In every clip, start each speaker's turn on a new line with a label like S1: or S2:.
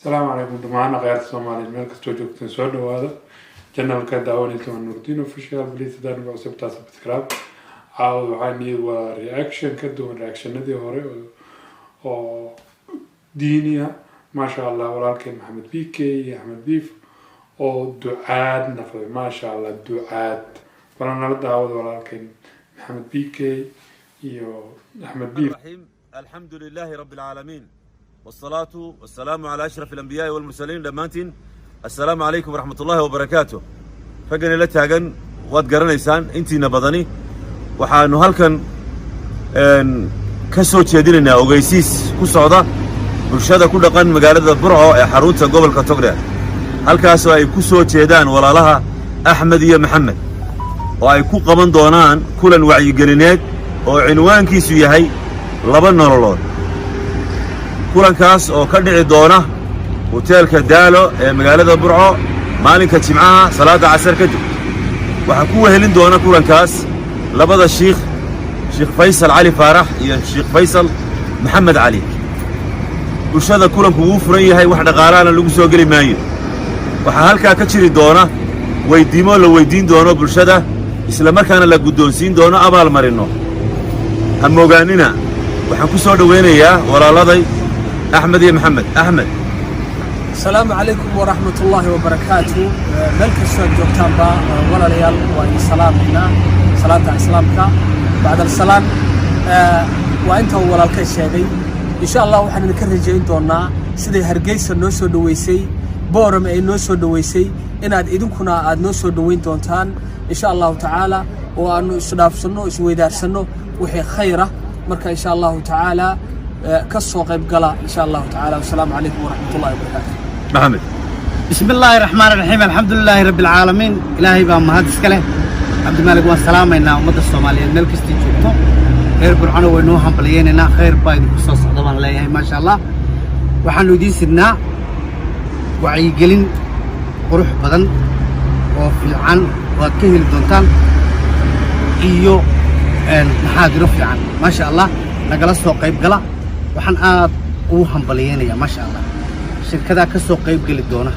S1: Asalaamu calaykum dhammaan akhyaarta Soomaaliyeed meel kastoo joogteen, soo dhawaada. Channelka daawanaysa waa Nurdin Official. Please, haddaan ugu cusubtaa, subscribe. Caawa waxaa niyad waa reaction ka duwan reactionadii hore oo diini ah, maasha Allah. Walaalkeen Maxamed BK iyo Axmed Biif oo ducaad naqday, maasha Allah, ducaad. Bala nala daawada walaalkeen Maxamed BK iyo Axmed Biif.
S2: الرحيم. الحمد لله رب العالمين، والصلاة والسلام على أشرف الأنبياء والمرسلين. Dhammaantiin السلام عليكم ورحمة الله وبركاته. Raggani la taagan waad garanaysaan intiina badani. Waxaanu halkan ka soo jeedinaynaa ogeysiis ku socda bulshada ku dhaqan magaalada Burco ee xarunta gobolka Togdheer, halkaasoo ay ku soo jeedaan walaalaha Axmed iyo Maxamed oo ay ku qaban doonaan kulan wacyigelineed oo cinwaankiisu yahay "Laba Nololood". Kulankaas oo ka dhici doona hoteelka Daalo ee magaalada Burco maalinka Jimcaha salaadda casar kadib. Waxaa ku wehelin doona kulankaas labada shiikh, Sheekh Faysal Cali Faarax iyo Sheekh Faysal Maxamed Cali. Bulshada kulanku wuu furan yahay, wax dhaqaalaana lagu soo geli maayo. Waxaa halkaa ka jiri doona weyddiimo la weyddiin doono bulshada, isla markaana la guddoonsiin doono abaalmarinno. Ha moogaanina. Waxaan ku soo dhowaynayaa walaaladay Axmed iyo Maxamed. Axmed.
S3: Asalaamu calaykum waraxmat ullaahi wabarakaatu. Meel kastoo aad joogtaanba, walaalayaal, waa idin salaamaynaa salaanta Islaamka. Bacdal salaan, waa inta uu walaalkay sheegay. Insha Allah waxaan idinka rajayn doonaa siday Hargeysa noo soo dhoweysay, Boorame ay noo soo dhoweysay, inaad idinkuna aad noo soo dhoweyn doontaan insha Allahu tacaala, oo aanu isdhaafsanno, isweydaarsanno wixii khayr ah. Marka insha Allahu tacaala ka soo qayb gala insha Allahu tacaala. Wasalaamu calaykum waraxmat ullahi wabarakaatu.
S2: Maxamed.
S4: بسم الله الرحمن الرحيم، الحمد لله رب العالمين. Ilaahay baa mahad iska leh. Cabdimaalig, waan salaamaynaa ummadda Soomaaliyeed meel kastii joogto. Reer Burcano waynoo hambalyaynaynaa. Khayr baa idinku soo socda baan leeyahay, maasha Allah. Waxaanu idiin sidnaa wacyigelin qurux badan oo fiican oo aad ka heli doontaan iyo maxaadiro fiican, maasha Allah. Nagala soo qayb gala. Waxaan aad ugu hambalyaynayaa, maasha Allah, shirkadaa ka soo qayb geli doona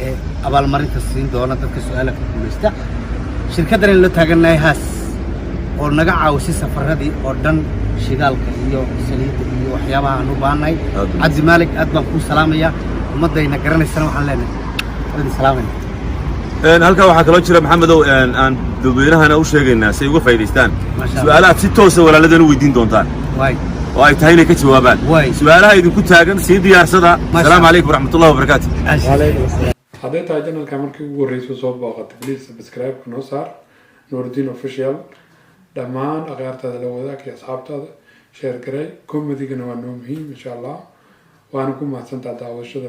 S4: ee abaalmarinta siin doona dadka su-aalaha ka guulaysta. Shirkaddan aynu la taagannahay, Haas, oo naga caawisay safaradii oo dhan, shidaalka iyo saliidda iyo waxyaabaha aan u baahannahay.
S2: Aad u
S4: Cabdi Maalig, aad baan kuu salaamayaa. Ummaddayna garanaysana waxaan leenahay waan idin salaamayna.
S2: Halkaa waxaa kaloo jira, Maxamedow, aan dadweynahana u sheegaynaa si ay uga faa'idaystaan
S4: Maasha Allah.
S2: su'aalahaad si toosa walaaladan u weydiin doontaan
S4: waay
S2: oo ay tahay inay ka jawaabaan.
S4: Waay.
S2: Su'aalaha idinku taagan sii diyaarsada.
S4: Maasha
S2: Asalaamu
S4: Allah.
S2: calaykum waraxmatullahi wabarakaatu.
S1: Hadday tahay channelka markii ugu horreysay soo booqatay, please subscribe-ka noo saar, Nuruddin Official. Dhammaan akhyaartaada la wadaag iyo asxaabtaada, share garee. Commentigana waa noo muhiim insha Allah. Waana ku mahadsantaha daawashada.